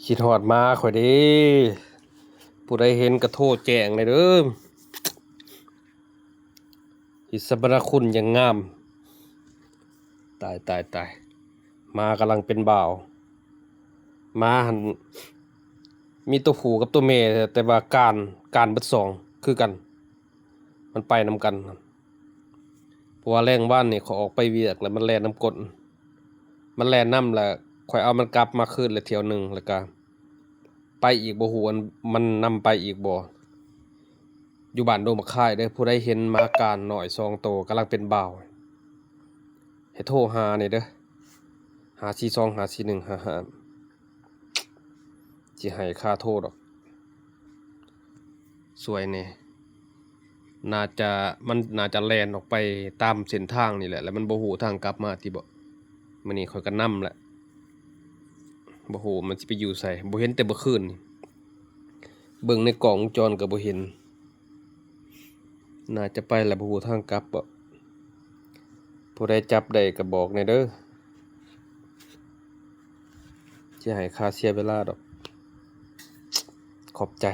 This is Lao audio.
ຄິດຮອດໝາຂ້ອຍເດ້ ຜູ້ໃດເຫັນກໍໂທແຈ້ງແດ່ເດີ້ ມີສະມະນະຄຸນຢ່າງງາມ. ຕາຍ ຕາຍ ຕາຍ ໝາກຳລັງເປັນບ່າວ. ໝາຫັ້ນມີຕົວຜູ້ກັບຕົວແມ່ ແຕ່ວ່າການ ການເບິດສອງຄືກັນ ມັນໄປນຳກັນ. ເພາະວ່າແລງວານນີ້ຂ້ອຍອອກໄປວຽກ ແລ້ວມັນແລ່ນນຳກົ້ນ ມັນແລ່ນນຳ ແລ້ວຂ້ອຍເອົາມັນກັບມາຄືນລະຖ້ຽວໜຶ່ງ ແລ້ວກະໄປອີກ ບໍ່ຮູ້ວ່າມັນນຳໄປອີກບໍ່. ຢູ່ບ້ານດົງໝາກຄາຍເດີ້ ຜູ້ໃດເຫັນໝາການນ້ອຍສອງໂຕກຳລັງເປັນບ່າວ ໃຫ້ໂທຫາແດ່ເດີ້ ຫ້າສີ່ສອງ ຫ້າສີ່ໜຶ່ງ ຫ້າຫ້າ ຊິໃຫ້ຄ່າໂທດອກ ຊ່ວຍແດ່. ໜ້າຈະ ມັນໜ້າຈະແລ່ນອອກໄປຕາມເສັ້ນທາງນີ້ແຫຼະ ແລ້ວມັນບໍ່ຮູ້ທາງກັບມາຕິເບາະ. ມື້ນີ້ຂ້ອຍກໍນຳແຫຼະ ບໍ່ຮູ້ມັນຊິໄປຢູ່ໃສ ບໍ່ເຫັນແຕ່ເມື່ອຄືນນີ້ ເບິ່ງໃນກ້ອງວົງຈອນກໍບໍ່ເຫັນ. ໜ້າຈະໄປແລ້ວ ບໍ່ຮູ້ທາງກັບເບາະ. ຜູ້ໃດຈັບໄດ້ກໍບອກແດ່ເດີ້ ຊິໃຫ້ຄ່າເສຍເວລາດອກ. ຂອບໃຈ.